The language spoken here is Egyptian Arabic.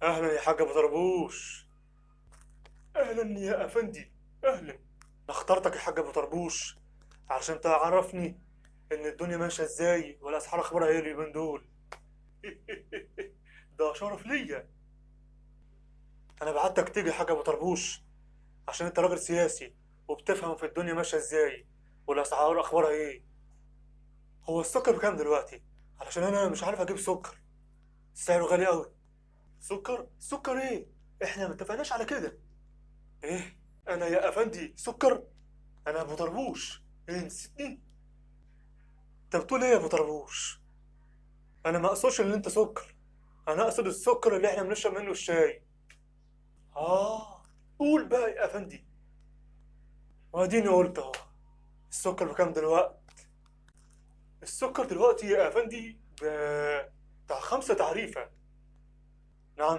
اهلا يا حاج ابو طربوش. اهلا يا افندي، اهلا. انا اخترتك يا حاج ابو طربوش عشان تعرفني ان الدنيا ماشية ازاي والاسعار اخبارها ايه اليومين دول. ده شرف ليا. انا بعتك تيجي يا حاج ابو طربوش عشان انت راجل سياسي وبتفهم في الدنيا ماشية ازاي والاسعار اخبارها ايه. هو السكر بكام دلوقتي؟ علشان انا مش عارف اجيب سكر، سعره غالي قوي. سكر؟ سكر ايه؟ احنا ما اتفقناش على كده. ايه؟ انا يا افندي سكر؟ انا ابو طربوش. ايه نسيتني؟ انت بتقول ايه يا ابو طربوش؟ انا ما اقصدش ان انت سكر، انا اقصد السكر اللي احنا بنشرب منه الشاي. قول بقى يا افندي. واديني قلت اهو. السكر بكام دلوقتي؟ السكر دلوقتي يا افندي بتاع 5 تعريفه. نعم.